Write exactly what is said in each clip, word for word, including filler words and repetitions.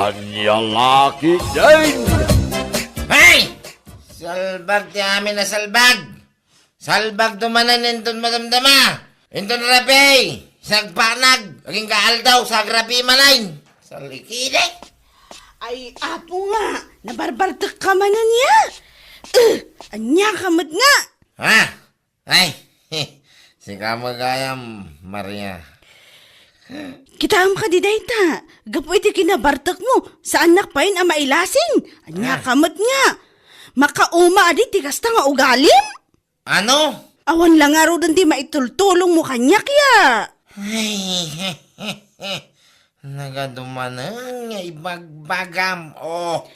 Ania la ketdin? Hay! Salbag ti amin a salbag! Salbagto manen inton madamdama, inton rabii, sagbanag, agingga aldaw, sagrabii manen. Salikide. Ay, apo nga, nabarbartekka manen ya. Eh, ania ka met nga? Ha? Ay, sika met gayam, Maria. Kitaem kadi dayta, gapu iti kinabartekmo, saannak payen a mailasin. Ania ka met nga? Makauma adi ti kasta nga ugalim? Ano? Awan la ngaruden ti maitultulongmo kaniak ya. Ay, nagadu manen nga ibagbagam, oh.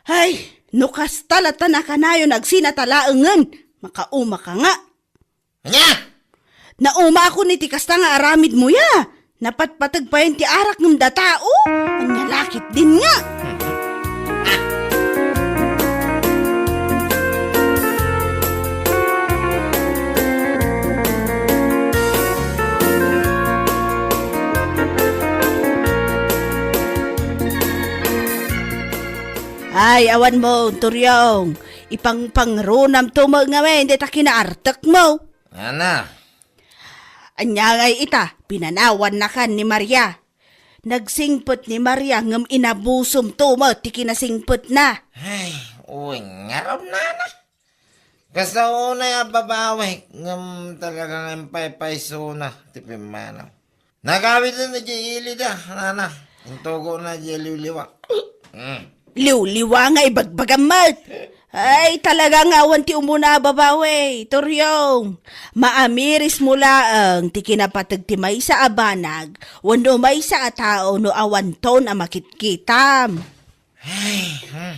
Ay, no kasta latta nakanayon agsinata laengen, makauma ka nga. Ania? Naumaakon iti kasta nga aramidmo ya. Napatpateg payen ti arak ngem datao. Ania la ketdin nga? Ay, awan mo, Turyong. Ipangpangrunamto met ngamin dayta kinaartekmo. Ana? Ania ngay ita, pinanawannakan ni Maria. Nagsingpet ni Maria ngem inabusomto met ti kinasingpetna. Ay, uy, ngarud, nana. Kasta unay a babawi, ngem talaga nga impaypaysona ti pimmanaw. Nagawiden idiay ilida, nana. Intugona idiay liwliwa. Mm. Liwliwa nga ibagbagam met. Ay, talaga nga awan ti umuna a babawi, Turyong. Maamirismo laeng ti kinapateg ti maysa a banag wenno maysa a tao no awanton a makitkitam. Ay, hmm.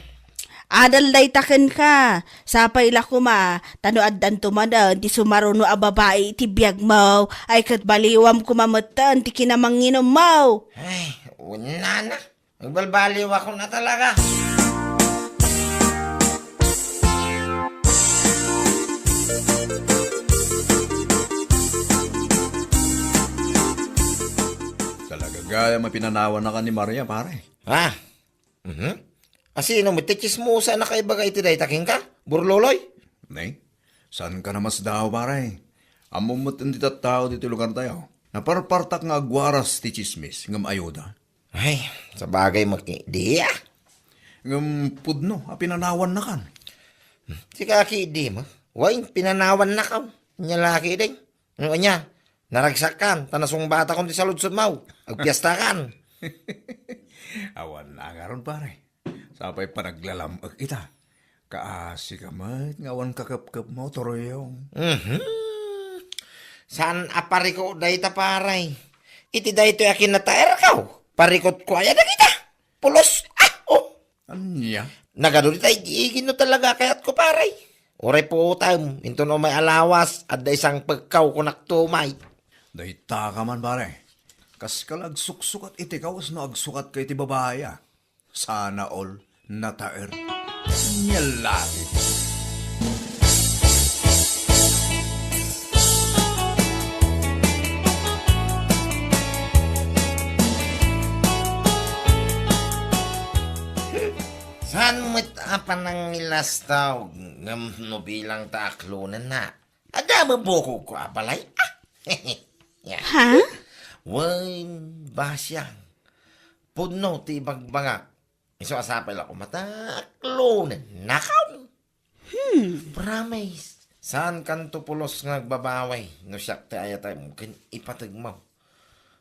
Adal dayta kenka. Sapay la koma, ta no addanto manen ti sumaruno a babai iti biagmo, ay ket baliwam koma metten ti kinamanginommo. Ay, unana. Agbalbaliwakon a talaga. Talaga gayam a pinanawannakan ni Maria, pare. Ha? Mhm. Asino met ti tsismosa a nakaibaga iti dayta kenka, Burloloy? Ne? Saanka a masdaaw, pare. Ammom met ti tattao ditoy lugartayo. Naparpartak nga agwaras ti tsismis, ngem ayuda. Ay, sabagay met ketdi, ah. Ngem pudno a pinanawannakan. Sika ketdi, ma. Wen, pinanawannakon. Ania la ketdin. Ngem ania, naragsakkan, ta nasungbatakon ti saludsodmo. Agpiestakan. Awan a ngarud, pare. Sapay panaglalam-ek ita. Kaasika met nga awan kakepkepmo, Turyong. Mhm. Saan a pariko dayta, pare. Iti daytoy a kinataerko, parikotko aya dagita. Pulos. Ah, oh. Ania? Nagadu dita igigin no talaga kayatko, pare. Uray puotem, inton umay a lawas, adda isangpekko, kunak tumay. Dayta ka man, pare. Kaska la agsuksukat iti kawes no agsukatka iti babai, a. Sana all nataer. Nia la ketdin. Saan met a panangilastaw ngem no bilang ta aklonenna. Adda mabukogko a balay. Ah. Ya. Ha? Wen, basiang. Pudno ti ibagbagak. Isu a sapay la koma ta aklonennakon. Hmm. Promise. Saankanto pulos nga agbabawi no siak ti ayatem ken ipategmo.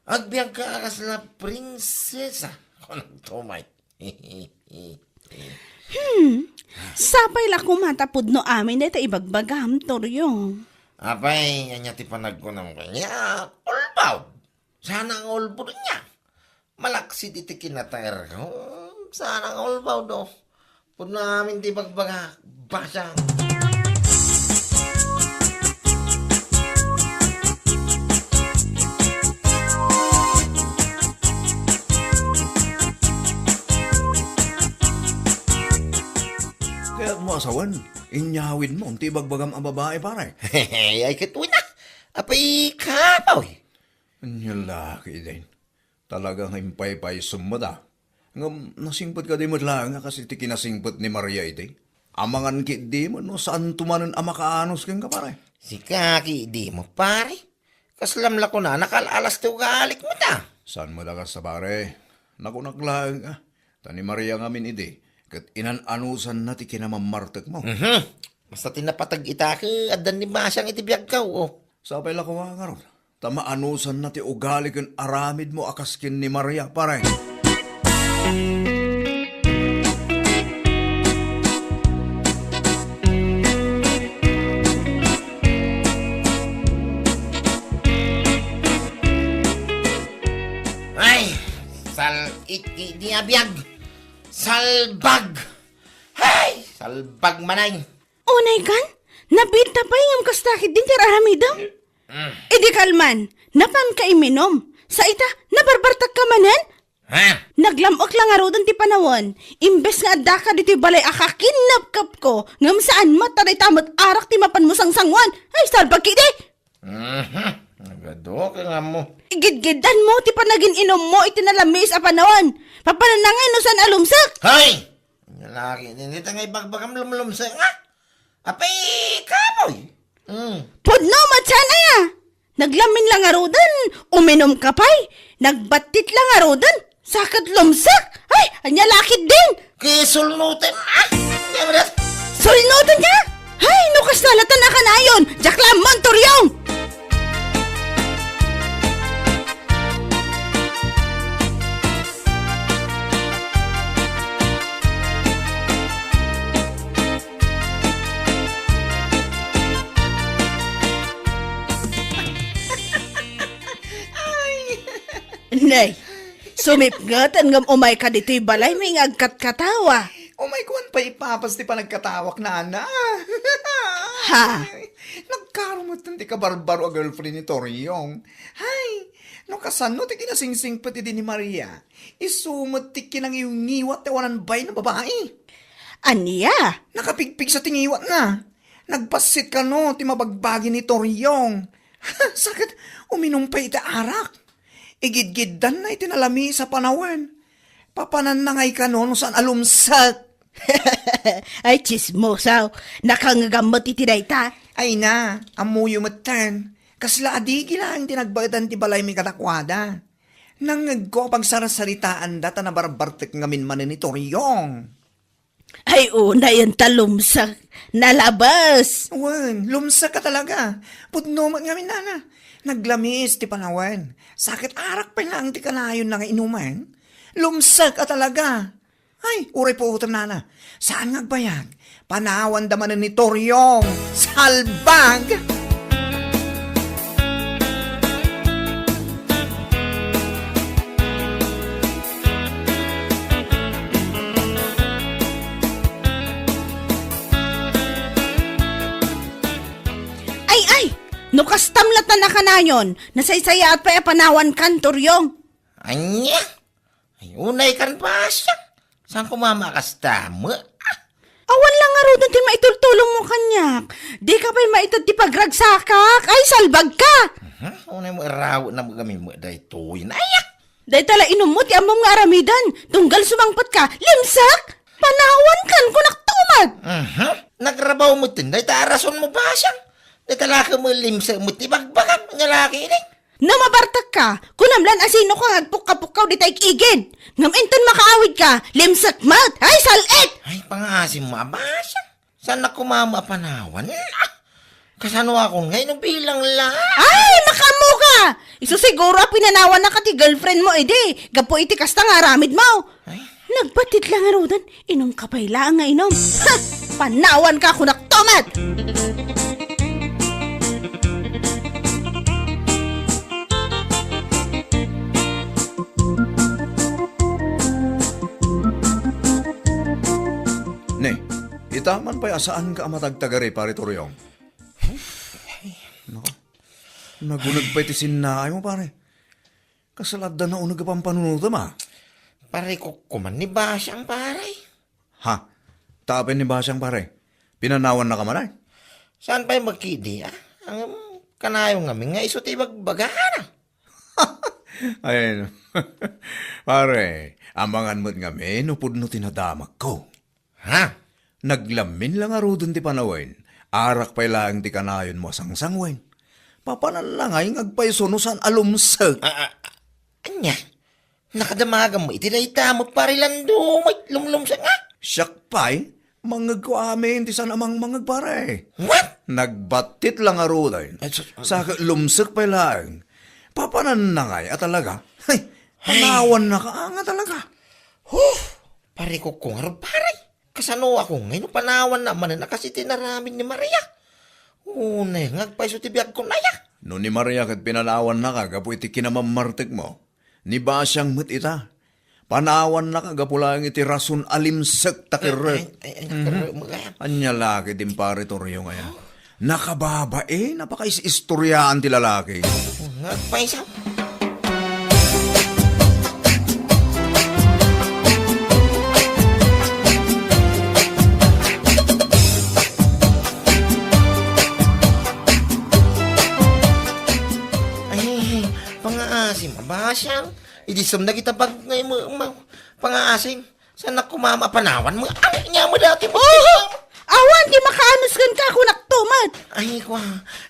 Agbiagka a kasla prinsesa, kunakto met. Hmm. Sapay la koma ta pudno amin dayta ibagbagam, Turyong. Apay, ania ti panagkunam kaniak? Ulbaw. Sana nga ulbod ania. Malaksid iti kinataerko. Sana nga ulbaw, do. Pudno amin ti bagbagak. Basang. Kayatmo a sawen, inyawidmo ti ibagbagam a babai, pare. Ay, ket wen a. Apay, kapoy. Ania la ketdin. Talaga nga impaypaysom met a. Ngem nasingpet kadi met laeng a kas iti kinasingpet ni Maria idi? Amangan ketdi met no saanto manen a makaanus kenka, pare. Sika ketdi met, pare. Kaslam la kunana, kal-alas ti ugalik met a. Saan met a kasta, pare? Nakunak laeng a. Ta ni Maria ngamin idi, ket inan-anusanna ti kinamammartekmo. Mhm. Basta ti napateg ita ket addan ni Basiang iti biagko, o. Sapay la koma ngarud, ta maanusanna ti ugali ken aramidmo a kas ken ni Maria, pare. Ay, sal-, it-, it-, di a biag. Salbag! Hay! Salbag manay! Unay kan? Nabiit ta pay ngem kasta ketdin ti ar-aramidem? Mm. Idi kalman, napanka iminum. Sa ita, nabarbartekka manen? Ha? Naglam-ek la ngaruden ti panawen. Imbes nga addaka ditoy balay a kakinnapkapko, ngem saan met ta dayta met arak ti mapanmo sangsangoan. Ay, salbag ketdi! Mhm. Nagadu ka nga mo. Igidgiddanmo ti panagin-inummo iti nalamiis a panawen. Papananna ngay no saan a lumsek? Hay! Lalaki, dita nga ibagbagam lumlumsek, ha? Apay, kamoy! Mm. Pudno met saan aya? Naglamin la ngaruden, uminumka pay. Nagbattit la ngaruden, sa ket lumsek. Ay, ania la ketdin? Kisulnutem, ah! Ania met? Sulnutenka? Ay, no kasta la ta nakanayon, diak la ammo, Toriong! Ay! Nay, sumipngeten ngem umayka ditoy balaymi nga agkatkatawa. Umayko man pay ipapas ti panagkatawak, nana. Ha? Nagkarumetten ti kabarbaro a girlfriend ni Toriong. Hay, no kasano ti kinasingsingpet idi ni Maria, isu met ti kinangiwngiwat ti awanan bain a babai. Ania? Nakapigpigsa ti ngiwatna. Nagbassit kano ti mabagbagi ni Toriong. Sa ket, uminum pay iti arak. Igidgiddanna iti nalamiis a panawen. Papananna ngay kano no saan a lumsek. Ay, tsismosa. Nakangngegam met iti dayta. Ay na, ammoyo metten. Kasla adigi laeng ti nagbaetan ti balaymi kadakuada. Nangngegko a pagsarsaritaanda ta nabarbartek ngamin manen ni Toriong. Ay, unayen ta lumsek. Nalabes. Wen, lumsek a talaga. Pudno met ngamin, nana. Naglamiis ti panawen. Sa ket arak pay laeng ti kanayonna nga inumen. Lumsek a talaga. Ay, uray puotem, nana. Saan nga agbayag? Panawanda manen ni Toriong. Salbag! Ay, ay! No kastam la ta nakanayon, nasaysayaat pay a panawankan, Toriong. Ania? Ay, unay kan, Basiang. Saan ko mamakastam? Ah! Awan la ngaruden ti maitultulongmo kaniak. Dika pay maited ti pagragsakak. Ay, salbagka! Mhm. Unay mo irawetna mo kami mo daytoy. Nayak! Dayta la inummo ti ammom nga aramiden. Tunggal sumangpetka, limsek! Panawankan, kunak tumat! Mhm. Nagrabaw mo tin, dayta a rason mo, Basiang. Dayta la ka mo limsek mo ti bagbagam. Nga laki ini. No mabartekka, kunam lan a sinoka nga agpukka-pukkaw ditay igid. Ngem inton makaawidka, limsek met. Ay, sal-it! Ay, pangaasim mo, Basiang. Saan na kumama a panawan? Ah! Kasano akon nga inubilang la? Ay, makaammoka! Isu siguro a pinanawannaka ti girlfriend mo idi, gapu iti kasta nga aramid mo. Ay. Nagbattit la ngaruden, inumka pay laeng nga inum. Ha! Panawanka, kunak tumat! Ne, ita man pay a saanka a matagtagari, Pare Toriong. Naka, naguneg pay ti sinnaay mo, pare. Kasla adda nauneg a pampanunotem, a. Pare, kukkuman ni Basiang, pare. Ha? Tapin ni Basiang, pare? Pinanawannaka man, ay? Saan pay makidi, a? Ang kanayon ngamin nga isu ti ibagbagana. Ay, pare, amangan met ngamin no pudno ti nadamagko. Ha? Naglamin la ngaruden ti panawen. Arak pay laeng ti kanayonmo a sangsangwen. Papananna ngay nga agpayso no saan a lumsek. Ah, ah, ania? Nakadamagam mo iti dayta met, pare Lando, may lumlumsek nga? Siak pay, mangngegko amin ti saan a mangmangngeg, pare. What? Nagbattit la ngaruden. Ay, sus-, Sa lumsek pay laeng. Papananna ngay a talaga? Ay, Ay. Panawanna ka nga talaga. Huh! Pare ko, kung ngarud, pare. Kasano ako ngay no panawanna manen a kas iti inaramid ni Maria? Unay nga agpayso ti biagko, aya? No ni Maria ket pinanawanna ka gapu iti kinamammartekmo, ni Basiang met ita. Panawanna ka gapu laeng iti rason a limsek ta kerrek. Ay, ay, ay, Mhm. Kerrek mo kaya? Ania la ket din pare Toryo nga ya. Nakababain a pakaistoriaan ti lalaki. Agpayso. Ay, pangaasim, Basiang. Idi sumnag ita bag ngay mo, ma-, pangaasim. Saan a kumama a panawan mo? Ania mo dati mo? Oho! Awan ti makaanus kenka, kunak to met. Ay, kwa,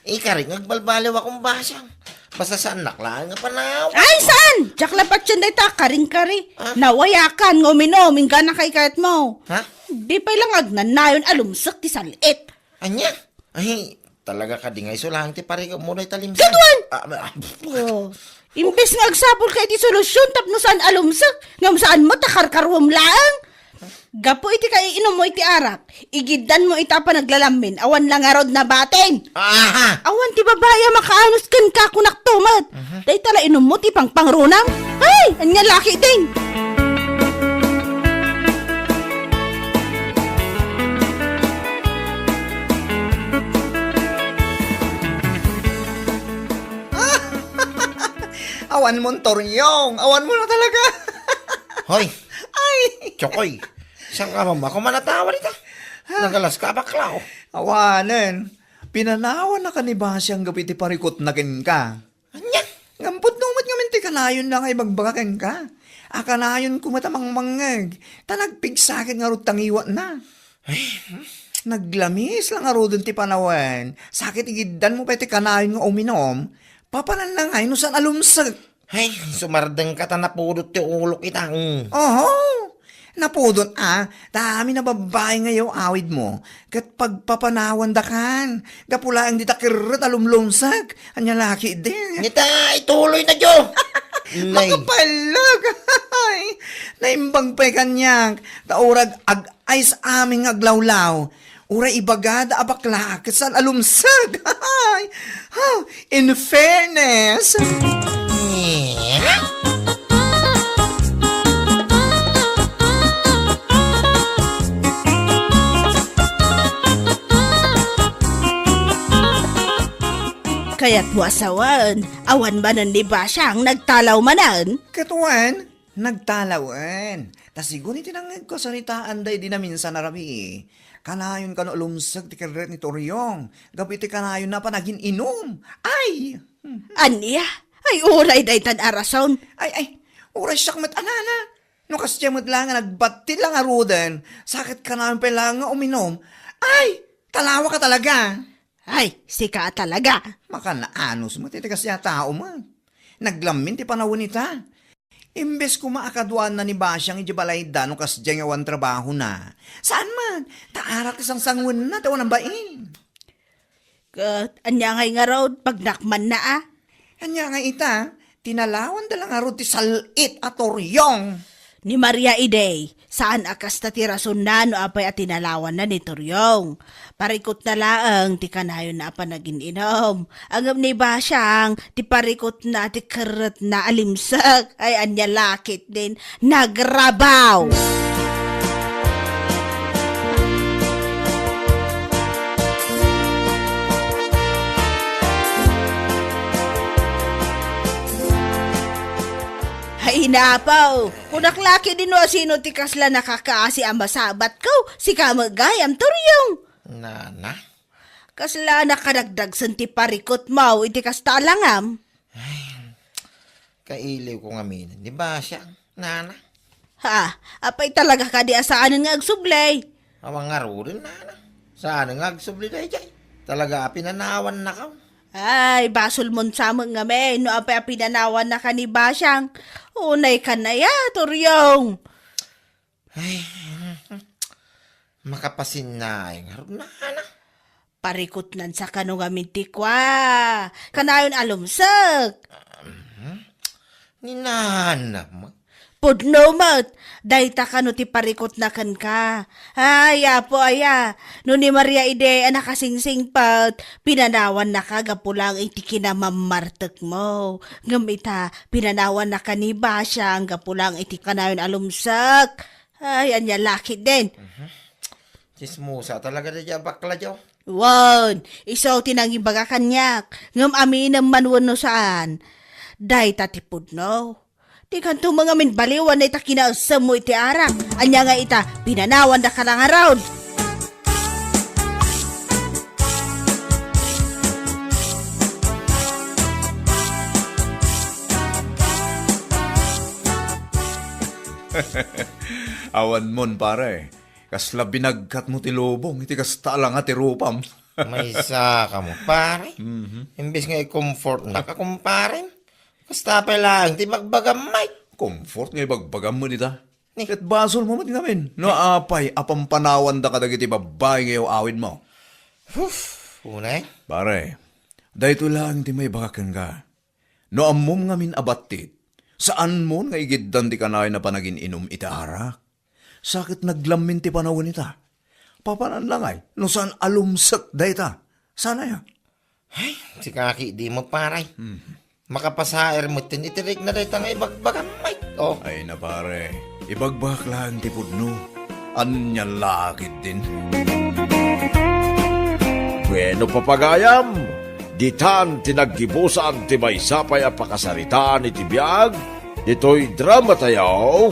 ikarik nga agbalbaliw akong Basiang. Basta saannak laeng a panawan. Ay, saan? Diak la patien dayta, karing-kari. Ah? Nawayakan nga uminom, inggana kaykayatmo. Ha? Di pay lang agnanayon a lumsek ti sal-it. Ania? Ay, talaga kadi nga isu laeng ti parikutmo dayta limsek? Ket wen! Ah, ah, Oh. Imbes nga agsapulka iti solusyon tapno saan a lumsek, ngem saan met a karkaruam laeng. Gapu iti kaiinummo iti arak, igiddanmo ita a panaglalamin, awan la ngarud nabatin. Aha! Awan ti babai a makaanus kenka, kunak to met. Mhm. Dayta la inummo ti pangpangrunam. Ay, ania la ketdin? Awan mo, Toryong. Awan mo na talaga. Hoy. Ay. Chokoy. Saan ka ba? Ako man natawa dita. Nagalas ka, bakla, oh. Awanen. Pinanawan na ka ni Basiang gapu iti parikutna kenka. Ania? Ngem pudno met ngamin ti kanayonna nga ibagbaga kenka. A kanayonko met a mangmangngeg, ta nagpigsa ket ngarud ta ngiwatna. Ay, hmm? Naglamis la ngaruden ti panawen, sa ket igiddanmo pay ti kanayon nga uminom, papananna ngay no saan a lumsek. Ay, sumardengka ta napudot ti ulok ita, mm. Oho. Napudot a, ta amin a babbai nga yaw-awidmo, ket pagpapanawandakan, gapu laeng dita kerrek a lumlumsek, ania la ketdin? Nita, ituloy na, Jo! Nay. Makapalag! Ay, naimbag pay kaniak, ta urag ag-ayes amin nga aglawlaw, uray ibagada a bakla, ket saan a lumsek. Ay, ha, in fairness. Kayatmo a sawen, awan manen ni Basiang nagtalaw manen? Ket wen, nagtalawen. Ta sigun iti nangngegko a saritaan daydi naminsan a rabii, kanayon kano a lumsek ti kerrek ni Toryong, gapu iti kanayonna a panagin-inum. Ay! Ania? Ay, uray daytan a rason. Ay, ay, uray siak met a nana. No kasdiay met la nga nagbattit la ngaruden, sa ket kanayon pay la nga uminom. Ay, talawaka talaga. Ay, sika talaga. Makanaanus met iti kasdiay a tao met. Naglamin ti panawen ita. Imbes koma a kaduaanna ni Basiang idiay balayda no kasdiay nga awan trabahona. Saan man, ta arak ti sangsanguenna ti awan a bain. Ket ania ngay ngarud, pagnakmanna a? Ania ngay ita, tinalawanda la ngarud ti sal-it a Toryong. Ni Maria idi, saan a kasta ti rasonna no apay a tinalawanna ni Toryong. Parikutna laeng ti kanayonna a panagin-inum. Ngem ni Basiang, ti parikutna ti kerretna a limsek. Ay, ania la ketdin, nagrabaw! Ay, napaw! Kunak la ketdin no asino ti kasla nakakaasi a masabatko, sika met gayam, Toryong. Nana? Kasla nakadagdagsen ti parikutmo iti kasta a langam? Ay, Kailiwko ngamin ni Basyang, nana. Ha? Apay talaga kadi a saanen nga agsubli? Awan ngaruden, nana. Saanen nga agsubli daydiay? Talaga a pinanawannakaw. Ay, basolmon sa met ngamin no apay a pinanawannaka ni Basyang. Unay ka na ya, Turyong. Ay, makapasinnaay ngarud, nana. Parikutnan sa kano ngamin ti kua. Kanayon a lumsek. Mhm. Ni nana met. Pudno met. Dayta kano ti parikutna kenka. Ay, Apo aya. No ni Maria idi a nakasingsingpet, pinanawannaka gapu lang iti kinamammartekmo. Ngem ita, pinanawannaka ni Basyang gapu lang iti kanayon a lumsek. Ay, ania la ketdin. Mhm. Tsismosa talaga daydiay a bakla, Diyo. Wen, isu ti nangibaga kaniak, ngem aminem man wenno saan. Dayta ti pudno. Dikanto met ngamin baliwan dayta kinaessemmo iti arak. Ania nga ita, pinanawannaka la ngarud. Awanmon, pare. Kasla binagkatmo ti lubong iti kasta a langa ti rupam. Maysa kamo, pare. Mhm. Imbes nga i-comfortnaka, kumparem, kasta pay laeng ti bagbagam, Mike. Comfort nga ibagbagam met ita. Ni? Ket basolmo met ngamin no apay a pampanawanda kadagiti babbai nga iyaw-awidmo. Huf, unay. Pare, daytoy laeng ti maibaga kenka. No ammom ngamin a battit, saanmon nga igiddan ti kanayon a panagin-inum iti arak. Sa ket naglammin ti panawen ita. Papanan la ngay, no saan a lumsek dayta. Saan aya? Ay, sika ketdin, pare. Hmm. Makapasaer metten iti rikna dayta nga ibagbagam, Mike. Oh. Ay na, pare, ibagbagak laeng ti pudno. Ania la ketdin? Bueno, papagayam, ditan ti naggibusan ti maysa pay a pakasaritaan iti biag ditoy dramatayo,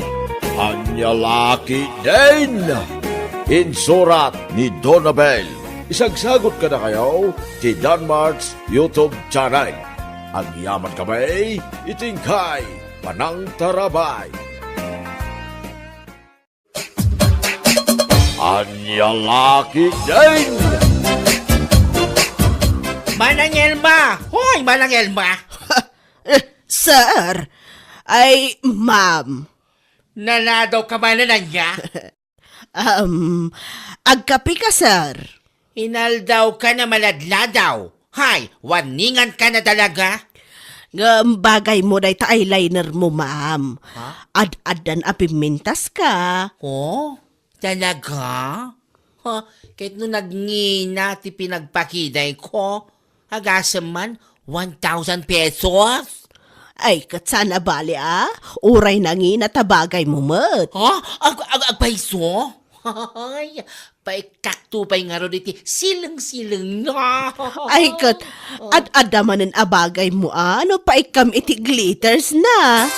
Ania la ketdin? Insurat ni Donabel. Isagsagut kadakayo ti Danmart's YouTube channel. Agyamankami iti inkay panangtarabay. Ania la ketdin? Manang Elma! Hoy, Manang Elma! Eh, sir! Ay, ma'am. Naladaw ka manen, ania? Um, agkape ka, sir? Inaldaw ka na maladladaw. Hay, warningan ka na talaga. Ngem bagaymo dayta eyeliner mo, ma'am. Ha? Ad-addan a pimmintas ka. Oh, talaga? Ha, ket no nagngina ti pinagpakiday ko, agasem man, one thousand pesos? Ay, ket saan a bali, a? Uray nangina ta bagaymo met. Ha? Ag-, ag-, agpayso? Ay, paikkakto pay ngarud iti sileng-sileng na. Ay, ket, ad-adda manen a bagaymo, a? No paikkam iti glitters na.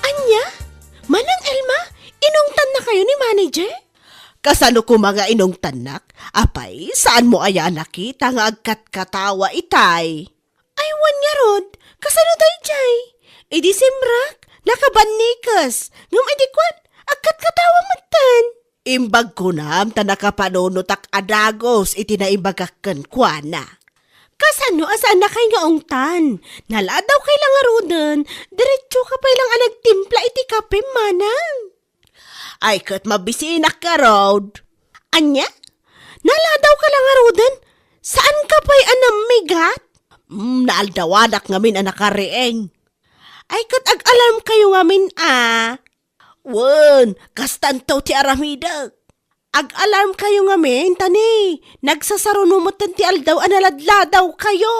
Ania? Manang Elma, inungtannakayo ni manager? Kasano koma nga inungtannak? Apay, saanmo aya a nakita nga agkatkatawa itay? Ay, wen ngarud, kasano daydiay? Idi simrak, nakabannikes, ngem idi kuan, agkatkatawa metten. Imbag kunam ta nakapanunotak a dagus iti naibagak kenkuana. Kasano a saannakay nga ungtan? Naladawkay la ngaruden, diretsoka pay lang a nagtimpla iti kape, manang. Ay, ket mabisinak ngarud. Ania? Naladawka la ngaruden? Saanka pay a nammigat? Mm, naaldawanak ngamin a nakariing. Ay, ket ag-alarmkayo ngamin, a. Wen, kastanto ti aramidek. Ag-alarmkayo ngamin, ta ni, nagsasaruno metten ti aldaw a naladladawkayo.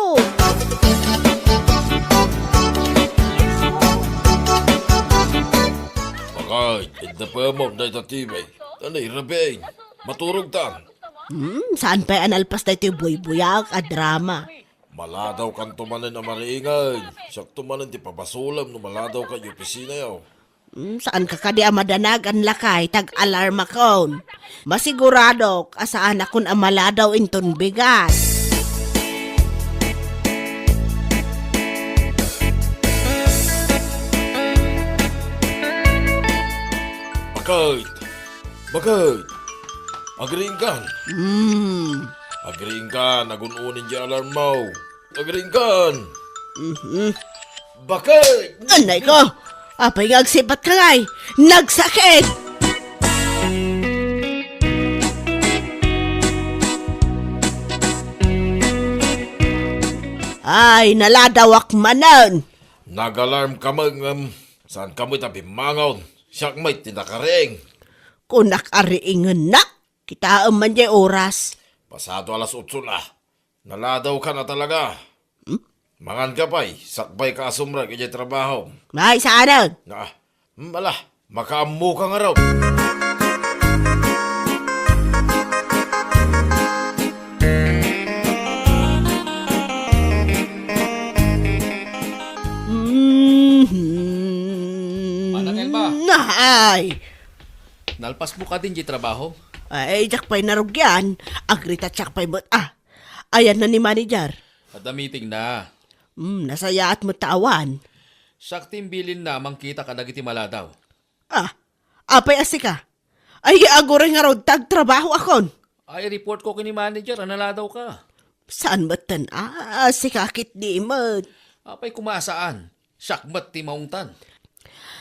Bakay, idda pemok dayta T V. Ano, irabiin? Maturog ta. Hmm, saan pay a nalpas daytoy buybuyak a drama? Maladaw kanto manen a mariingen. Siakto manen ti pabasolem no maladaw ka iti opisina, yaw. Mm, saan ka kadi a madanagan lakay, tag-alarmakon. Masiguradok a saanakon a maladaw inton bigat. Bakit? Bakit? Agriingkan? Hmm. Agriingkan, agun-unin di alarm mo. Agriingkan. Mhm. Bakit? Anay ko! Apay nga agsipat ka ngay? Nagsakit! Ay, naladawak manen! Nag-alarm kami ngem saan kami ta bimmangon. Siak met ti nakariing. Kunak a riingennak. Kitaem man jay oras. Pasado alas otso na. Naladaw ka na talaga. Hmm? Mangan ka pay, sakbay ka a sumrek idiay trabaho. Ay, saanen? Na, hmm, ala, makaammo ka ngarud. Mhm. Manang Elma. Ay. Nalpas mo kadin di trabaho? Ay, diak pay narugian. Agritouch-ak pay met. Ah, ayanna ni manager? Adda meeting na. Hmm, nasayaat met ta awan. Siak ti imbilinna a mangkita kadagiti maladaw. Ah, apay a sika? Ay, aguray ngarud ta agtrabahoakon. Ay, report ko ken ni manager a naladaw ka. Saan metten a sika ketdi met? Apay koma a saan? Siak met ti maungtan.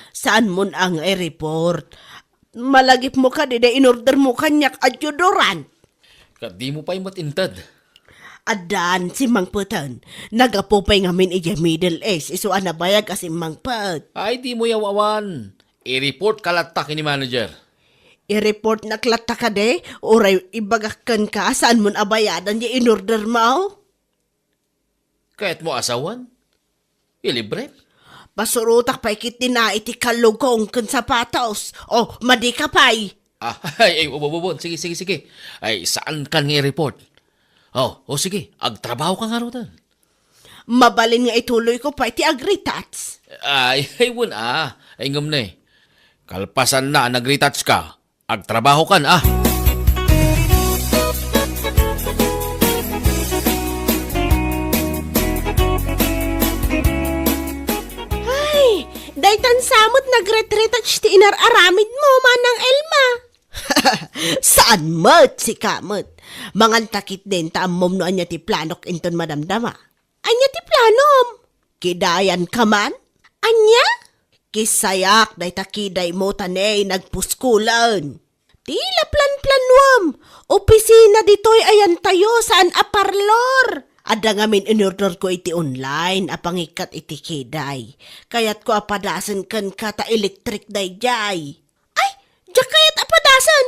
Saan mon a nga i-report? Malagipmo kadi day in-order mo kaniak a deodorant? Ket dimo pay met inted. Addan, simmangpeten. Naggapu pay ngamin idiay Middle East, isu a nabayag a simmangpet. Ay, dimo yawawan. I-report ka latta ken ni manager. I-report nak latta kadi, uray ibagak kenka, saan mon a bayadan di in-order mo? Kayat mo a sawen? Ilibre? Pasurotak pay ketdi na iti kallugong ken sapatos. O, madi ka pay. Ah, ay, ay, ubububon. Sige, sige, sige. Ay, saan kan nga i-report? O, o sige, agtrabaho ka ngaruden. Mabalin nga ituloy ko pay ti agritouch. Ay, ay, wen a. Ay, ngem ne. Kalpasan na a nagretouch ka, agtrabaho kan, ah. Ay, daytan sa met nagretretouch ti inar-aramid mo, Manang Elma. Saan met, sika met. Mangan ta ketdin ta ammom no ania ti planok inton madamdama. Ania ti planom? Kidayan ka man? Ania? Kisayak dayta kiday mo ta ne nagpuskulen. Ti laplanplanuem, opisina ditoy ayantayo, saan a parlor. Adda ngamin in-order ko iti online a pangikkat iti kiday. Kayatko a padasen kenka ta electric daydiay. Ay, diak kayat a padasen.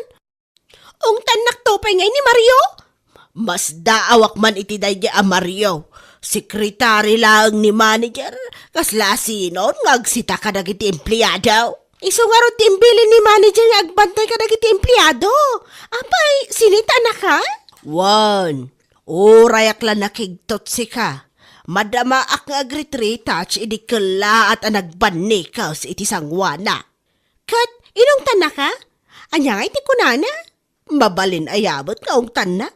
Ungtannak to pay ngay ni Mario? Masdaawak man iti daydiay a Mario. Sekretary laeng ni manager. Kasla sinon nga agsita kadagiti empleado? Isu ngarud ti imbilin ni manager nga agbantay kadagiti empleado. Apay, sinitanaka? Wen, urayak la nakigtot sika. Madamaak nga agritretouch idi kellaat a nagbannikes iti sangoana. Ket inungtannaka? Ania ngay ti kunana? Mabalin aya met nga ungtannak.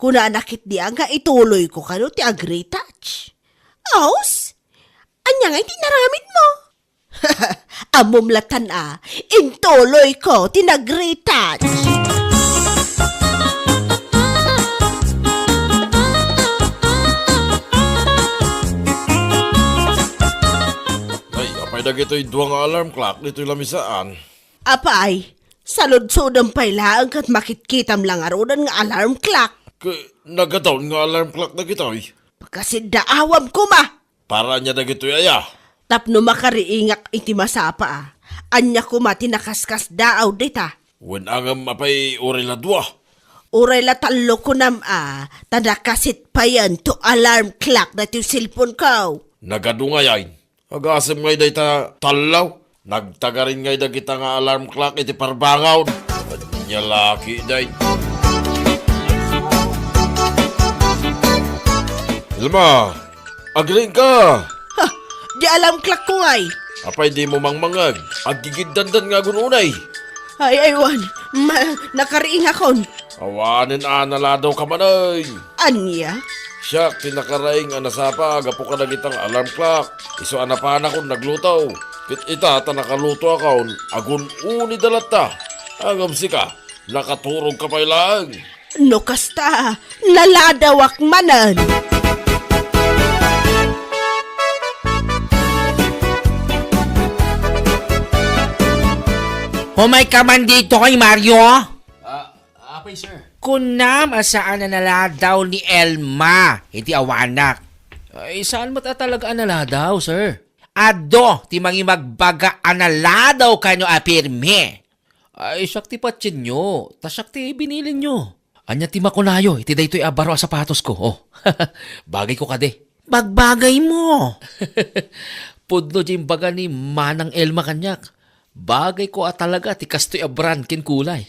Kunana ketdi a nga ituloyko kano ti agretouch. Aus? Ania ngay ti inaramidmo? Ammom latan a, intuloyko ti nagretouch. Ay, apay dagitoy dua nga alarm clock ditoy lamisaan? Apay, saludsodem pay laeng ket makitkitam la ngaruden nga alarm clock. Ket nagadawn nga alarm clock dagitoy? Pagkasiddaawam koma! Para ania dagitoy aya? Tapno makariingak iti masapa a. Ania koma ti nakaskasdaaw dita? Wen a ngem apay uray la dua? Uray la tallo kunam a, ta nakasit payen to alarm clock daytoy cellphone ko. Nagadu ngay ay. Agasem ngay dayta tallo. Nagtagarin ngay dagita nga alarm clock iti parbangon. Ania la ketdi. Elma, agriingka! Ha, di alarm clock ko ngay. Apay dimo mangmangngeg? Aggigiddandan nga agun unay. Ay, ay, wen. Ma-, nakariingakon. Awanen a naladawka manen. Ania? Siak ti nakaraing a nasapa gapu kadagita nga alarm clock. Isu a napanakon nagluto. Ket ita ta nakalutoakon, agun-unida latta. Ngem sika, nakaturogka pay laeng. No kasta, naladawak manen. Umayka man ditoy, Mario. Ah, apay, sir. Kunam a saan a naladaw ni Elma iti awanak. Ay, saan met a talaga a naladaw, sir? Adu ti mangimagbaga a naladaw kano a pirmi. Ay, siak ti patienyo, ta siak ti binilinyo. Ania ti makunayo iti daytoy a baro a sapatosko? Oh, bagayko kadi. Bagbagaymo. Pudno diay imbaga ni Manang Elma kaniak. Bagayko a talaga ti kastoy a brand ken kulay.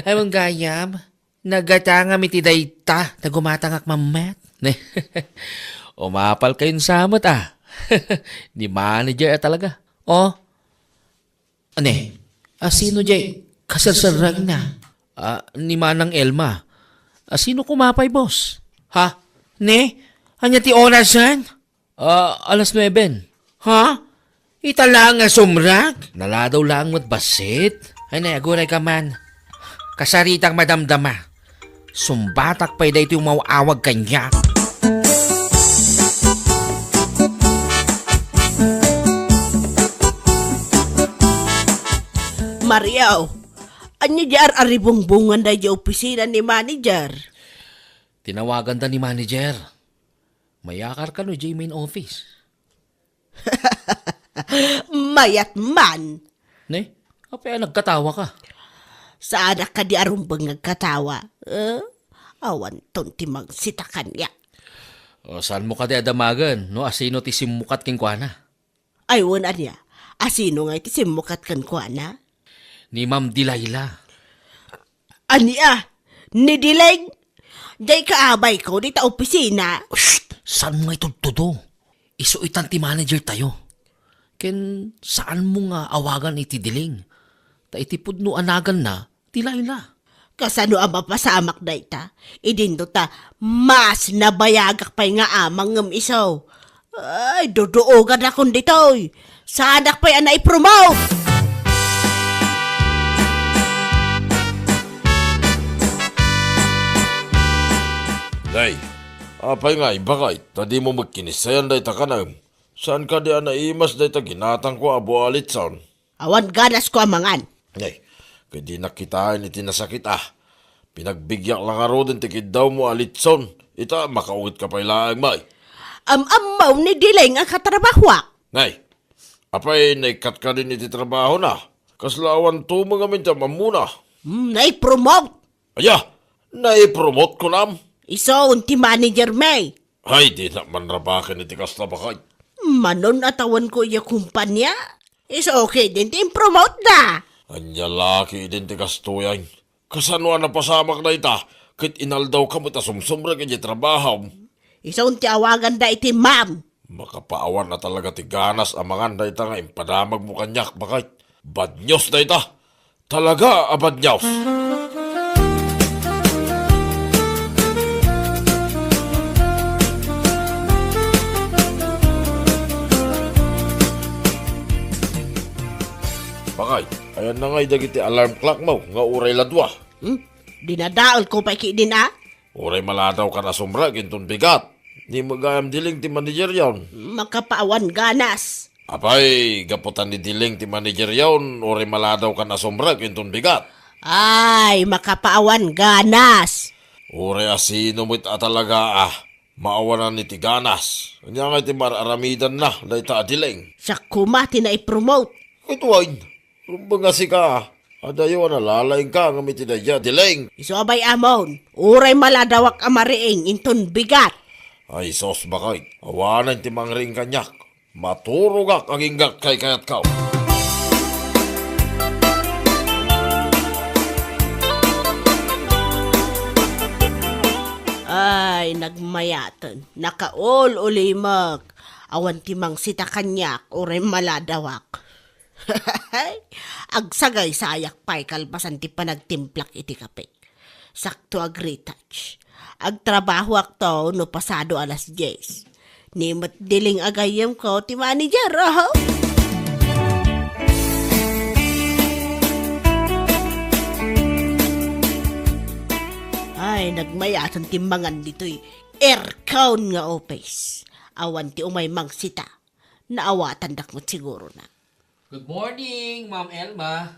Ay, gayam, nagatangam iti dayta, ta gumatangak mammet. Ne? Umapalkayon sa met, ah. Ni manager a talaga. Oh, Ania, asino diay kaserserragna? Ah, ni Manang Elma. Asino koma pay, boss? Ha? Ne? Ania ti orasen? Ah, alas nueben. Ha? Ita laeng a sumrek? Naladaw laeng met bassit. Ay, ne, agurayka man. Kasaritak madamdama. Sumbatak pay daytoy umaw-awag kaniak. Mario, ania diay ar-aribungbungan daydiay opisina ni manager? Tinawaganda ni manager. Mayakar kano idiay main office. Mayat man. Ne? Apay a nagkatawaka? Saanak kadi a rumbeng nga agkatawa. Eh? Awanton ti mangsita kaniak. O, saanmo kadi a damagen no asino ti simmukat kenkuana? Ay, wen, ania? Asino ngay ti simmukat kenkuana? Ni Ma'am Delilah. Ania? Ni Dileng? Diay kaabayko dita opisina. Shh! Saanmo nga itudtudo? Isu itan ti manager tayo. Ken saanmo nga awagan iti Dileng? Ta iti pudno a naganna, Delilah. Kasano a mapasamak dayta? Idinto ta mas nabayagak pay nga amang ngem isu. Ay, duduoganakon ditoy. Saanak pay a naipromote! Nay, apay ngay, baket ta dimo met kinissayan dayta kanem? Saan kadi a naimas dayta ginatangko a bualitson? Awan ganasko a mangan. Ay, ket dinak kitaen iti nasakit a. Pinagbigyak la ngaruden ti kiddawmo a litson. Ita, makaungetka pay laeng, may. Am-ammo ni Dileng a katrabahoak. Ngay, apay, naikkat kadin iti trabahona? Kasla awan tumeng amin ti am-ammona? Hmm, naipromote. Aya, naipromote kunam? Isu ti manager, may. Ay, dinak manrabaken iti kasta, baket. Manon a tawenko iya kumpania. Isu ketdin ti impromote da. Ania la ketdin ti kastoyen? Kasano a napasamak dayta? Ket inaldawka met a sumsumrek idiay trabahom. Isu ti awaganda iti ma'am. Makapaawan a talaga ti ganas a mangan dayta nga impadamagmo kaniak, baket. Bad news dayta. Talaga a bad news. Baket, ayanna ngay dagiti alarm clockmo nga uray la dua? Hmm? Dinadaelko pay ketdin a? Uray maladawkan a sumrek inton bigat. Ni met gayam Dileng ti manageryon. Makapaawan ganas. Apay, gapu ta ni Dileng ti manageryon, uray maladawkan a sumrek inton bigat. Ay, makapaawan ganas. Uray asino met a talaga a maawanan iti ganas. Ania ngay ti mar-aramidanna dayta a Dileng? Siak koma ti naipromote. Ket wen, rumbeng a sika, adayo a nalalaingka ngem iti daydiay a Dileng. Isu a bay-amon, uray maladawak a mariing inton bigat. Ay sus, baket, awanen ti mangriing kaniak. Maturogak agingga kaykayatko. Ay, nagmayaten. Nakaul-ulimek. Awan ti mangsita kaniak uray maladawak. Agsagaysayak pay kalpasan ti panagtimplak iti kape. Sakto agretouch. Agtrabahoak to no pasado alas dies. Ni met diling a gayyemko ti manager, oho. Ay, nagmayaten ti mangan ditoy aircon nga office. Awan ti umay mangsita. Naawatandak met siguro na. Good morning, Ma'am Elma.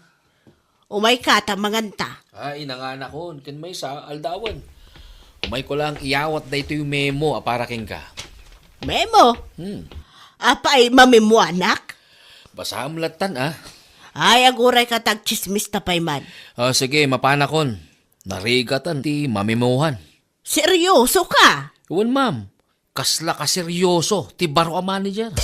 Umayka ta manganta. Ay, nanganakon, ken maysa, aldawen. Umayko lang iyawat daytoy memo a para kenka. Memo? Hmm. Apay, mamemoanak? Basaem lattan, ah. Ay, agurayka ta agtsismis ta pay man. Ah, sige, mapanakon. Narigatan ti mamemohan. Seryoso ka? Wen, ma'am. Kasla kaseryoso ti baro a manager.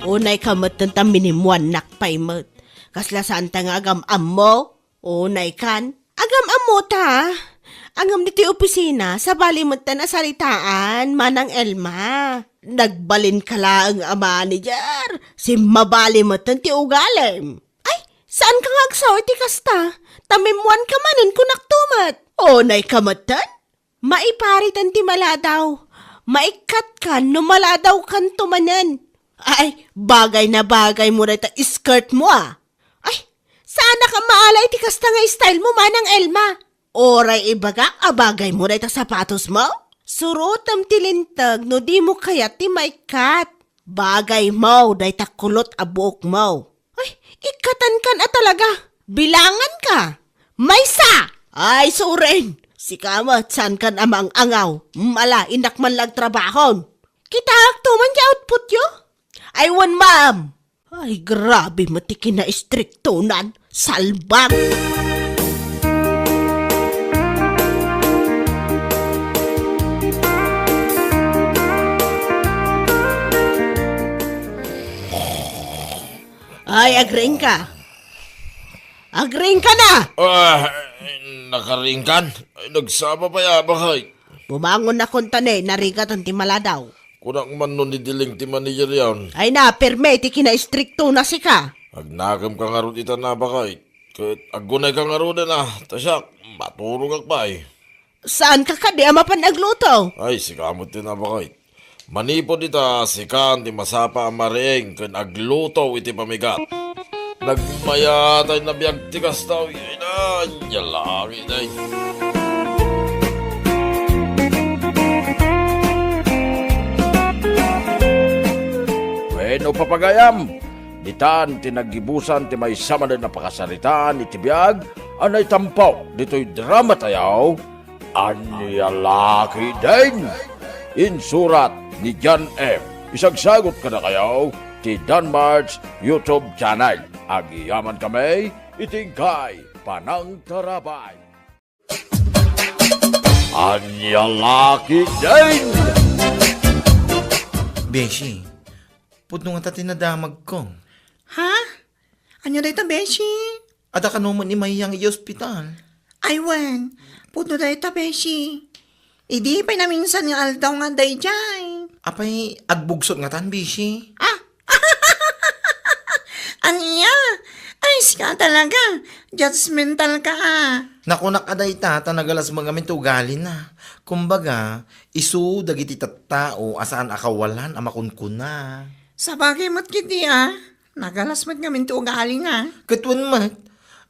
Unayka metten ta minemoannak pay met. Kasla saanta nga agam-ammo? Unaykan? Agam-ammo ta. Ngem ditoy opisina, sabali metten a saritaan, Manang Elma. Nagbalinka laeng a manager. Simmabali metten ti ugalim. Ay, saanka nga agsao iti kasta? Ta memoanka manen, kunakto met. Unayka metten? Maipariten ti maladaw. Maikkatka no maladawkanto manen. Ay, bagay na bagay mo dayta skirt mo, ah. Ay, saanak a maala iti kasta nga style mo, Manang Elma. Uray ibagak a bagay mo dayta sapatos mo? Surotem ti linteg no di mo kayat ti maikkat. Bagay mo dayta kulot a buok mo. Ay, ikkatankan a talaga. Bilangan ka. Maysa! Ay, suren! Sika met, saankan a mangangaw. Mala, innak man lang trabahon. Kitaak to man ti output yo? Ay, wen, ma'am. Ay, grabe met ti kinaistriktonan. Salbag! Ay, agriingka. Agriingka na! Ah, nakariingkan? Ay, nagsapa pay, Abakay. Bumangon na kuntani, narigatan ti maladaw. Kunak man no ni Diling ti manager yan. Ay na, pirme ti kinaistrikto na sika. Agnakem ka ngarud ita na, Abakay. Ket aggunay ka ngaruden a, ta siak, maturogak pay. Saanka kadi a mapan agluto? Ay, sika met ti nabakay. Manipud ita, sikan ti masapa a mariing ken agluto iti pamigat. Nagmayatay na biag ti kasta, uy, ay na, ania langit, ay. Wenno, papagayam, ditan ti naggibusan ti maysa manen a pakasaritaan iti biag a naitampo ditoy drama tayo, Ania Lakiden? Insurat ni John M. Isagsagot kadakayo ti Danmart's YouTube channel. Agyamankami iti inkay panangtarabay. Ania Lakiden? Beshi, pudno ngata ti nadamagko. Ha? Ania dayta, beshi? Adda kano met ni Mayang iti ospital? Ay wen, pudno dayta, beshi. Idi pay naminsan nga aldaw nga daydiay. Apay, agbugsot ngatan, beshi? Ah! Ania? Ay, sika talaga. Judgmental ka, ah. Nakunak a dayta, ta nagalas met ngamin ti ugalina. Kumbaga, isu dagiti tattao a saan a kawalan a makunkuna. Sabagay met ketdi, ah. Nagalas met ngamin ti ugalina. Ket wen met,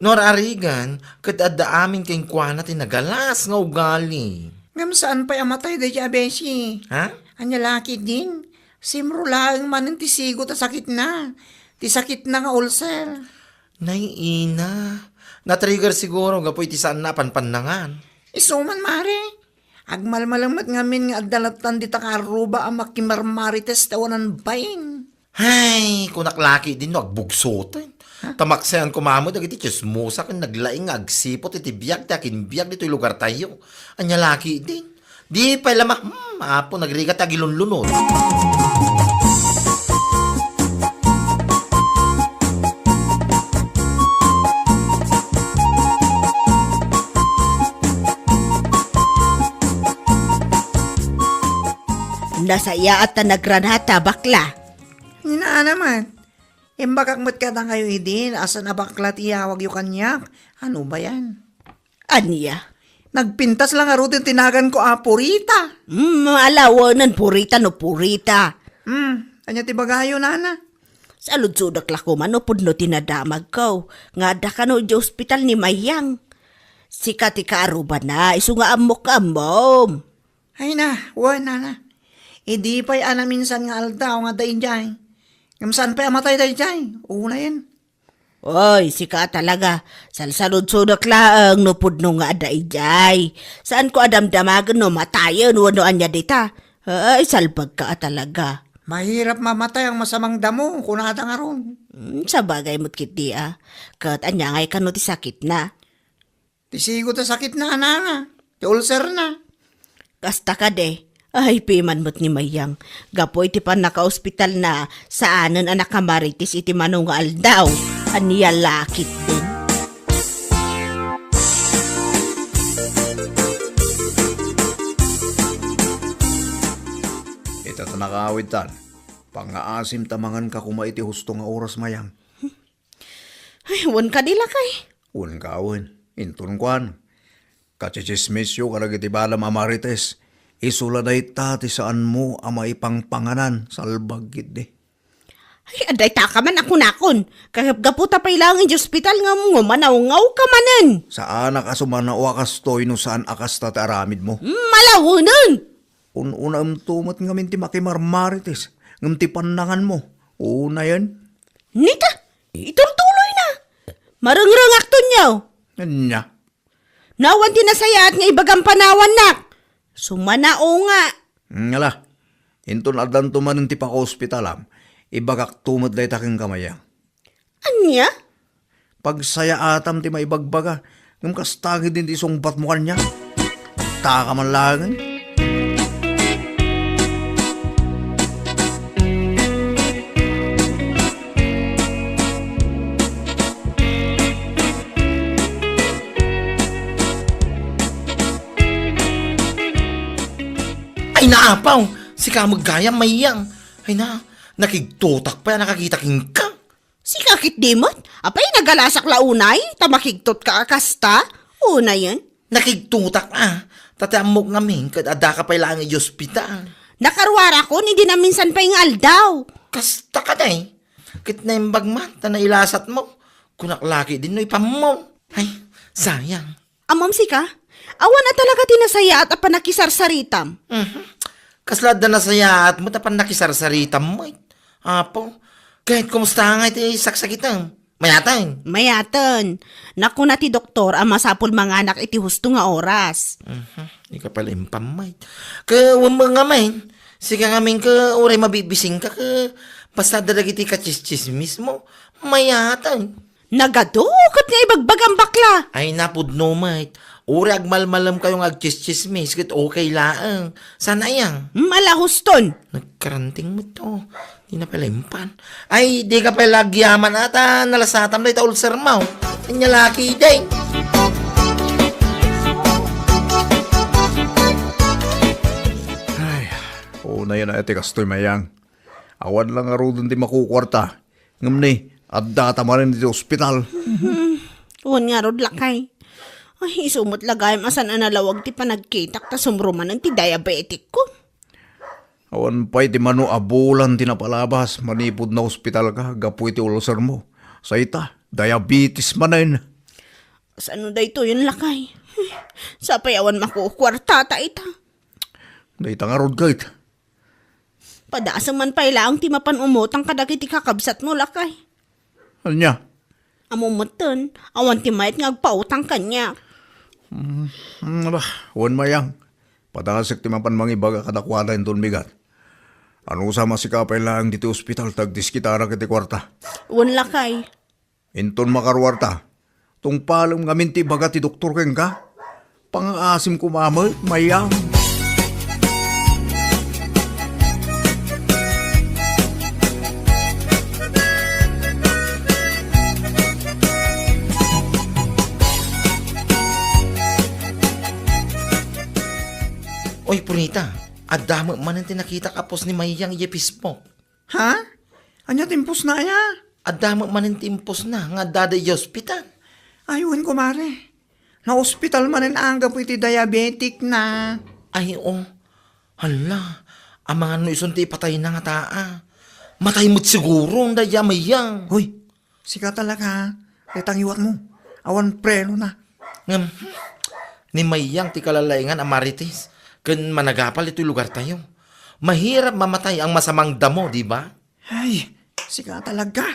no ar-arigan, ket adda amin kenkuana ti nagalas nga ugali. Ngem saan pay a matay daydiay a beshi? Ha? Ania lakiden? Simro laeng manen ti sigot a sakitna. Ti sakitna nga ulcer. Nay, ina. Na-trigger siguro gapu iti saanna a panpannangan. Isu man, mare. Agmalmalem met ngamin nga adda lattan dita nga arruba a makimarmarites ti awanan bain. Hay, kunak lakiden no agbugsoten. Ha? Ta maksayan koma met dagiti tsismosa ken naglaing nga agsiput iti biag ti akinbiag ditoy lugartayo. Ania lakiden? Di pay la ma-, hmm, Apo, nagrigat ti agilunlunod. Nasayaat ta nagranata, bakla. Ni Nana met. Imbagak met kadakayo idin, asan a bakla ti iyawagyo kaniak? Ano ba yan? Ania? Nagpintas la ngaruden ti naganko a Purita. Hmm, alawanen Purita no Purita. Hmm, ania ti bagayo, Nana? Saludsodek la koma no pudno ti nadamagko nga adda kano idiay ospital ni Mayang. Sika ti kaarubana, isu nga ammok nga ammom. Ay na, wen, Nana. Idi pay a naminsan nga aldaw nga adda idiay. Ngem saan pay a matay daydiay? Unayen. Oy, sika talaga. Salsaludsodek laeng no pudno nga adda idiay. Saanko a damdamagen no matayen wenno ania dita. Ay, salbagka a talaga. Mahirap mamatay ang masamang damo, kunada ngarud. Hmm, sabagay met ketdi a. Ket ania ngay kano ti sakitna? Ti sigo ta sakitna, Nana. Ti ulcerna. Kasta kadi. Ay, piman met ni Mayang. Gapu iti pannakaospitalna, saanen a nakamarites iti mano nga aldaw. Ania la ketdin? Ita ta nakaawidtan. Pangngaasim ta manganka koma iti husto nga oras, Mayang. Ay, wen kadi, lakay? Wen ka, wen. Inton kuan, kachichismisyo kadagiti balam a marites. Isu la dayta ti saanmo a maipangpanganan, salbag ketdi. Ay, adda dayta ka man a kunakon. Kagapgapu ta pay laeng idiay ospital nga umanawngaw ka manen. Saanak a sumanaw a kastoy no saan a kasta ti aramidmo. Malawenen! Un-unaemto met ngamin ti makimarmarites, ngem ti pannanganmo, unayen. Nita, itultuloyna. Marengrengakton yaw. Ania? No awan ti nasayaat nga ibagam panawannak. Sumanaw nga. Hmm, ala. Inton addanto manen ti pakaospitalam, ibagakto met dayta kenka, Mayang. Ania? Pagsayaatam ti maibagbaga, ngem kasta ketdin ti sungbatmo kaniak. Taka man laengen. Ay, naapaw! Sika met gayam, Mayang. Ay na, nakigtotak pay a nakakita kenka. Sika ketdi met? Apay, nagalasak la unay, ta makigtotka a kasta? Unayen? Nakigtotak a, ta ti ammok ngamin ket addaka pay laeng idiay ospital. Nakaruarakon idi naminsan pay nga aldaw. Kasta kadi. Ket naimbag man ta nailasatmo. Kunak la ketdin no ipammo. Ay, sayang. Ammom sika? Awan a talaga ti nasayaat a pannakisarsaritam. Mhm. Kasla adda nasayaat met a pannakisarsaritam met. Apo, ket kumusta ngay ti saksakitem? Mayaten? Mayaten. Nakuna ti doktor a masapul manganak iti husto nga oras. Mhm. Di ka pala impam met. Ket wen met ngamin, sika ngamin ket uray mabibisingka ket basta adda dagiti kachischismismo. Mayaten. Nagadu ket nga ibagbagam, bakla. Ay, napudno met. Uray agmalmalemkayo nga agchischismis ket okay laeng. Saan aya? Malahuston. Nagkaranting met to. Di na pala impan. Ay, di ka pala agyaman ata. Nalasatam dayta ulcermo. Ania la ketdin? Ay, unayen a ti kastoy, Mayang. Awan la ngaruden ti makukuarta. Ngem ni, addata manen iti ospital. Hmm, wen ngarud, lakay. Ay, isu met la gayam a saan a nalawag ti panagkitak ta sumrumanen ti diabetikko. Awan pay ti mano a bulan ti napalabas manipud naospitalka gapu iti ulcermo. Sayta, diabetes manen. Saan no daytoyen, lakay? Sapay awan makukuartata ita. Dayta ngarud ket. Padasem man pay laeng ti mapan umutang kadagiti kakabsatmo, lakay. Ania? Ammom metten, awan ti mayat nga agpautang kaniak. Hmm, hmm, aba, wen, Mayang. Padasek ti mapan mangibaga kadakuada inton bigat. Anusam a sika pay laeng ditoy ospital ta agdiskitarak iti kuarta. Wen, lakay. Inton makaruarta, tungpalem ngamin ti ibaga ti doktor kenka. Pangngaasim koma met, Mayang. Oy, Purita, Adda met manen ti nakitak a post ni Mayang idiay Facebook. Ha? Ania ti impostna aya? Adda met manen ti impostna nga addada idiay ospital. Ay, wen, kumare. Naospital manen anggapo iti diabetic na. Ay, o. Hala, amangan no isun ti ipatayna ngata a. Matay met siguro dayta a Mayang. Hoy, sika talaga, ha? Dayta nga iwatmo. Awan prenona. Ngem, ni Mayang ti kalalaingan a marites ken managapal iti lugartayo. Mahirap mamatay ang masamang damo, di ba? Ay, sika talaga.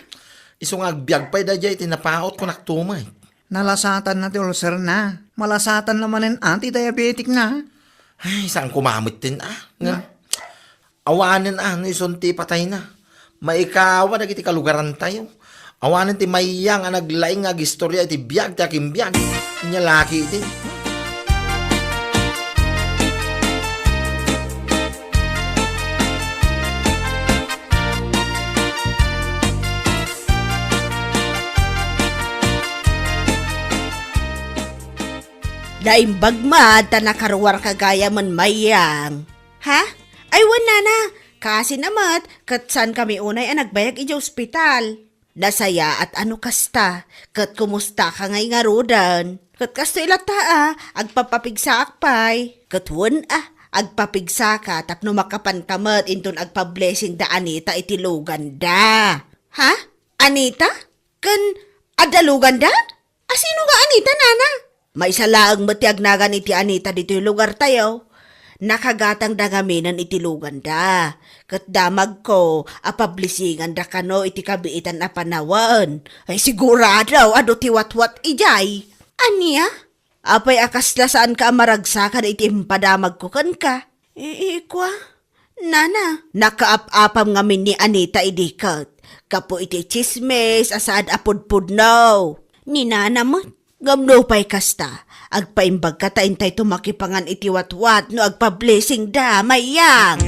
Isu nga agbiag pay daydiay iti napaot ko naktumay. Nalasatanna ti ulcerna. Malasatanna manen a ti diabetic na. Ay, saan ko mametten a? Nga, awanen a no isun ti patayna. Maikawa dagiti kalugarantayo. Awanen ti Mayang a naglaing nga agistorya iti biag ti akimbiag. Nia laki iti. Naimbag met ta nakaruarka gayamen, Mayang. Ha? Ay, wen, nana. Kaasi na met, ket saankami unay a nagbayag idiay ospital. Nasayaat a no kasta, ket kumustaka ngay ngaruden? Ket kastoy latta a, agpapapigsaak pay. Ket wen a, agpapigsaka tapno makapanka met inton agpa-blessing da Anita iti luganda. Ha? Anita? Ken adda luganda? Asino nga Anita, nana? Maysa laeng met ti agnagan iti Anita ditoy lugartayo. Nakagatangda ngaminen iti luganda. Ket damagko a pablisinganda kano iti kabiitan a panawen. Ay, sigurado, adu ti watwat idiay. Ania? Apay a kasla saanka a maragsakan iti impadamagko kenka? Iikua, nana. Nakaap-apam ngamin ni Anita idi ket gapu iti tsismis a saad a pudpudno. Ni nana met. Ngem nupay kasta, agpaimbagka ta intayto makipangan iti watwat no agpa-blessing da, Mayang.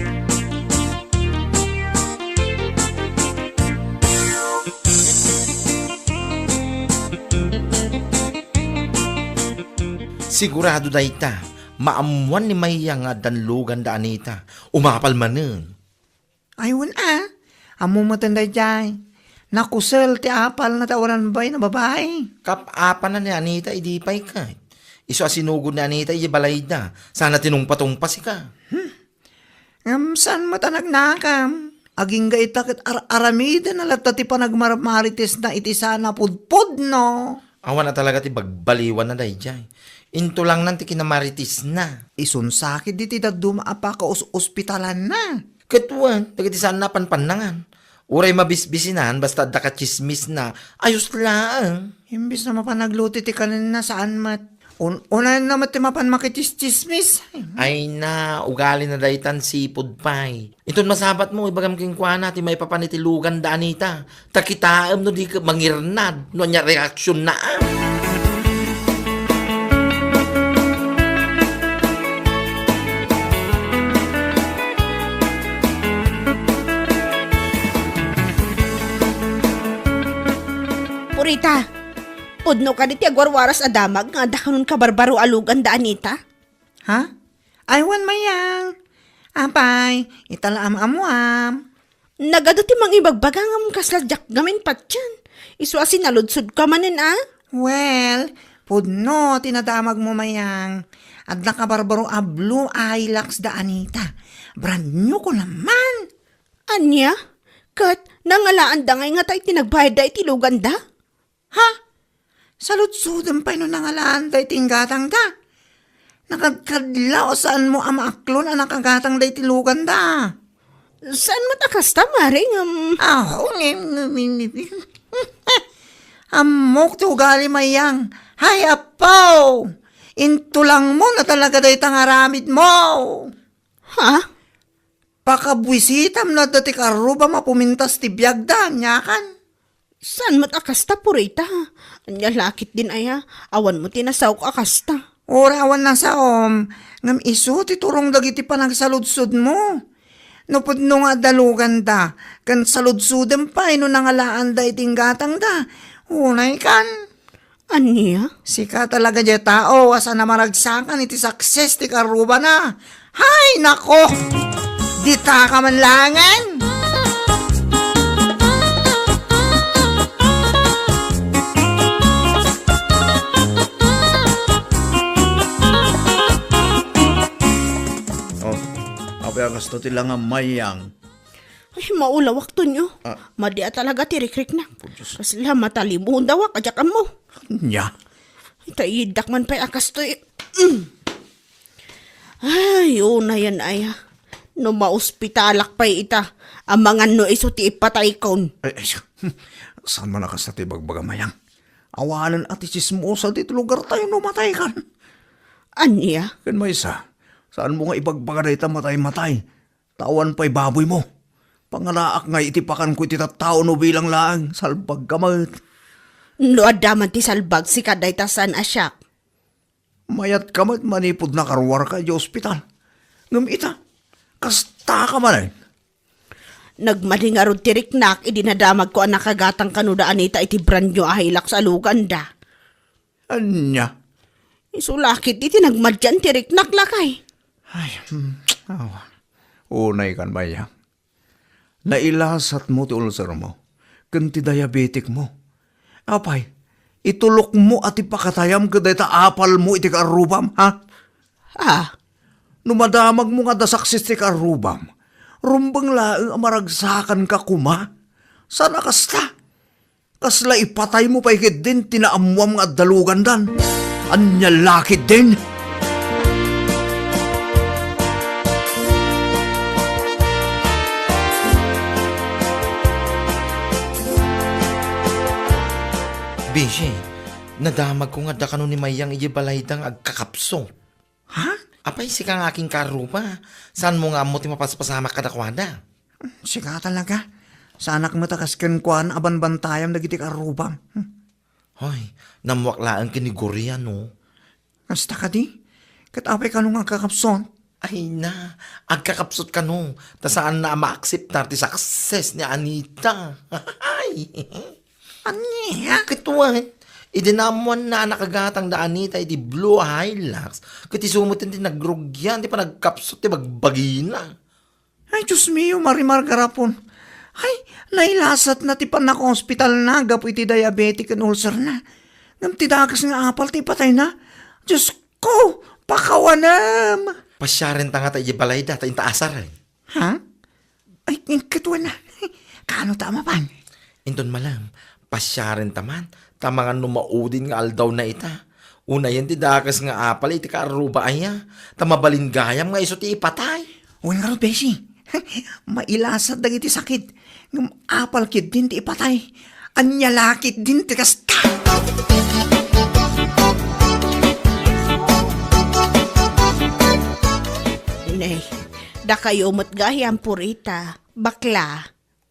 Sigurado dayta, maammuan ni Mayang nga addan lugan da Anita. Umapal manen. Ay, wen a. Ammo meten daydiay. Nakusel ti apalna ta awanan babaen a babai. Kap-apanna ni Anita idi pay ket. Isu a sinugod ni Anita idi balayda. Sana tinungpatungpa sika. Hmm. Ngem saan met a nagnakam? Agingga ita ket ar-aramiden a latta ti panagmarmaritesna iti saan a pudpudno. Awan a talaga ti bagbaliwanna daydiay. Intulangnan ti kinamaritisna. Isun sakit diti dadduma a pakaus-ospitalanna. Ket wen, dagiti saanna a panpannangan. Uray mabisbisinan, basta adda katsismisna, ayos laeng. Imbes na mapan nagluto ti kanenna, saan met. Un-, unayenna met ti mapan makitsismis. Ay na, ugalina daytan sipud pay. Inton masabatmo, ibagam kenkuana ti maipapan iti lugan da Anita. Ta kitaem no di ka mangirnad, no ania reaksionna. Purita, pudno kadi ti agwarwaras a damag nga adda kanon kabarbaro a lugan da Anita? Ha? Ay, wen, Mayang. Apay, ita la am-ammuam. Nagadu ti mangibagbaga ngem kasla diak ngamin patien. Isu a sinaludsodka manen a? Well, pudno ti nadamagmo, Mayang. Adda kabarbaro a blue Hilux da Anita. Brand new ko naman. Ania? Ket nangalaanda ngay ngata iti nagbayadda iti luganda? Ha? Saludsodem pay no nangalaanda iti inggatangda. Nakadkadlaw, saanmo a maaklon a nakagatangda iti luganda. Saan met a kasta, Mare, ngem? Ah, ngem, ngem, ngem, ngem. Ammok ti ugali, Mayang. Hay, Apo! Intulangmo na talaga dayta nga aramidmo. Ha? Pakabuisitam no adda ti karrubam a pumintas ti biagda, aniakan? Saan met a kasta, Purita? Ania lakit din aya? Awan mo ti nasaok a kasta. Uray awan nasaom, ngem isu ti turong dagiti panagsaludsodmo. No pudno nga adda luganda, ken saludsodem pay no nangalaanda iti inggatangda. Unay kan. Ania? Sika talaga diay tao a saan a maragsakan iti success ti karrubana. Hay, nako! Ditaka man laengen! Oh, apay a kasto ti langam, Mayang? Ay, maulawak, Tonyo. Ah. Madi a talaga ti rikriknak. Apo Diyos. Kasla matalimudawak, a diak ammo. Nya? Ay, ta iddak man pay a kastoy. Mm. Ay, unayen aya. No maospitalak pay ita, amangan no isu ti ipataykon. Ay, ay, saan man a kasta ti ibagbaga, Mayang? Awanen a ti tsismosa ditoy lugartayo no mataykan. Ania? Ken maysa, saanmo nga ibagbaga dayta matay-matay? Ta awan pay baboymo. Pangalaak ngay iti pakanko iti tattao no bilang laeng, salbagka met. No adda man ti salbag, sika dayta saan a siak. Mayatka met manipud nakaruarka idiay ospital. Ngem ita, kastaka manen. Nagmadi ngarud ti riknak idi nadamagko a nakagatang kano da Anita iti brand new a Hilux a luganda. Ania? Isu la ketdi ti nagmadian ti riknak, lakay. Ay, hmm, awa. Unaykan, Mayang. Nailasatmo ti ulcermo ken ti diabeticmo. Apay, itulokmo a ti pakatayam ket dayta apalmo iti kaarrubam, ha? Ah. No madamagmo nga adda success ti kaarrubam, rumbeng laeng a maragsakanka koma. Saan a kasta? Kasla ipataymo pay ketdin ti naammoam nga adda lugandan. Ania la ketdin? Bisi, nadamagko nga adda kano ni Mayang idiay balayda nga agkakapsot. Ha? Apay, sika nga akin kaarruba, saanmo nga ammo ti mapaspasamak kadakuada? Sika talaga. Saanak met a kas kenkuana a banbantayam dagiti kaarrubam. Hmm. Hoy, nammuak laeng ken ni Gloria, no? Kasta kadi? Ket apay kano nga agkakapsot? Ay na, agkakapsot kano, ta saanna a maakseptar ti success ni Anita. Ay! Ania? Ket wen, idi naammoanna a nakagatang da Anita iti blue a Hilux, ket isu met ti nagrugian ti panagkapsut ti bagbagina. Ay, Dios mio, Marimar Garapon. Ay, nailasatna ti pannakaospitalna gapu iti diabetic ken ulcerna. Ngem ti dakes nga apal ti ipatayna. Dios ko, pakawanem! Pasiarenta ngata idiay balayda ta inta asaren. Ha? Ay, ket wen a. Kaano ta a mapan? Inton malem, pasiarenta man, ta amangan no maudin nga aldawna ita. Unayen ti dakes nga apal iti kaarruba aya, ta mabalin gayam nga isu ti ipatay. Wen ngarud, besi. Mailasat dagiti sakit. Ngem apal ketdin ti ipatay. Ania la ketdin ti kasta? Nay, dakayo met gayam, Purita. Bakla.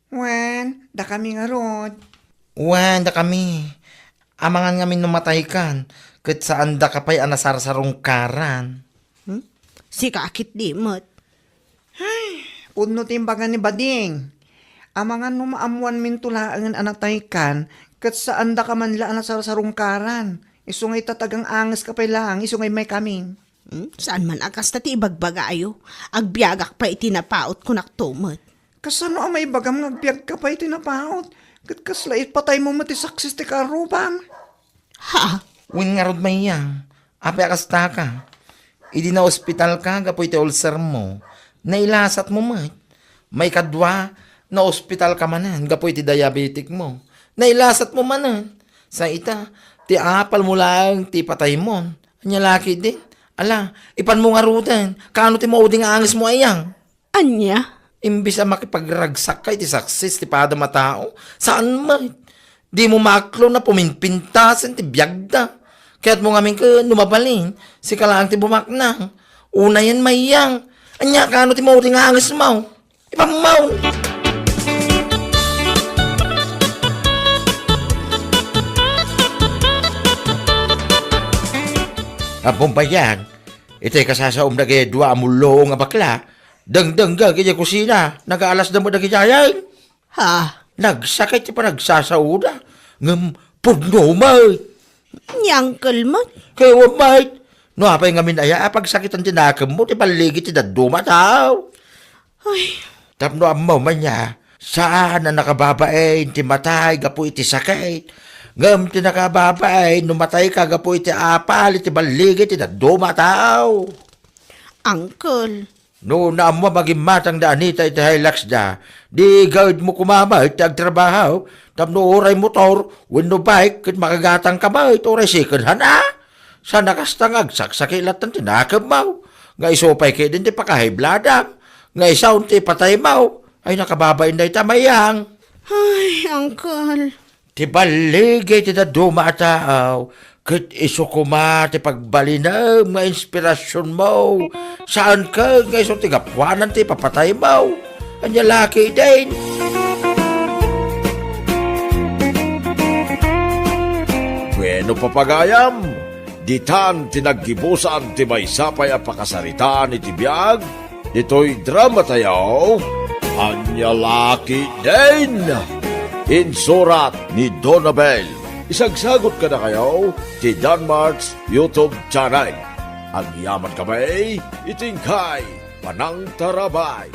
Wen, dakami ngarud. Wen, dakami. Amangan ngamin no mataykan, ket saandaka pay a nasarsarungkaran. Hmm? Sika a ketdi met. Ay, pudno ti imbaga ni Bading. Amangan no maammoanminto laengen a nataykan, ket saandaka man la a nasarsarungkaran. Isu nga ita tagang-angeska pay laeng, isu nga immaykamin. Hmm? Saan man a kasta ti ibagbagayo? Agbiagak pay iti napaut, kunakto met. Kasano a maibagam nga agbiagka pay iti napaut? Ket kasla ipataymo met ti saksis ti kaarrubam? Ha? Wen ngarud, Mayang, apay a kastaka? Idi naospitalka gapu iti ulcermo, nailasatmo met. Maikadua, naospitalka manen gapu iti diabeticmo. Nailasatmo manen. Sa ita, ti apalmo laeng ti ipataymon. Ania la ketdin? Ala, ipanmo ngaruden. Kaano ti maudi nga angesmo, Mayang? Ania? Imbes a makipagragsakka iti saksis ti padam a tao, saan met. Dimo maklon a puminpintasen ti biagda. Kayatmo ngamin ket no mabalin, sika laeng ti bumaknang. Unayen, Mayang. Ania, kaano ti maudi nga angesmo? Ipammaw! Apo, Mayang, iti kasasaom dagiti dua a mulong a bakla, dengdengngeg idiay kusina, nagaalasda met dagiti ayay. Ha? Nagsakit ti panagsasaoda, ngem pudno met. Ni Uncle met. Kaywan met. No apay ngamin aya a pagsakitan ti nakemmo ti balligi ti dadduma a tao? Ay. Tapno ammo man ya, saan a nakababain ti matay gapu iti sakit. Ngem ti nakababain no matayka gapu iti apal iti balligi ti dadduma a tao. Uncle. No naammo a magimatang da Anita iti Hilux da, di gaedmo koma met ti agtrabaho, tapno uray motor wenno bike ket makagatangka met uray second hand a. Sana kasta nga agsaksakit latta ti nakemmo, nga isu pay ketdin ti pakahaybladam, nga isu ti ipataymo. Ay, nakababain dayta, Mayang. Ay, Uncle. Ti balligi ti dadduma a tao, ket isu koma ti pagbalinem nga inspirasionmo. Saan ket nga isu ti gapuanan ti ipapataymo. Ania la ketdin? Bueno, papagayam, ditan ti naggibusan ti maysa pay a pakasaritaan iti biag ditoy dramatayo. Ania la ketdin? Insurat ni Donabel. Isagsagut kadakayo ti Danmart's YouTube channel. Agyamankami iti inkay panangtarabay.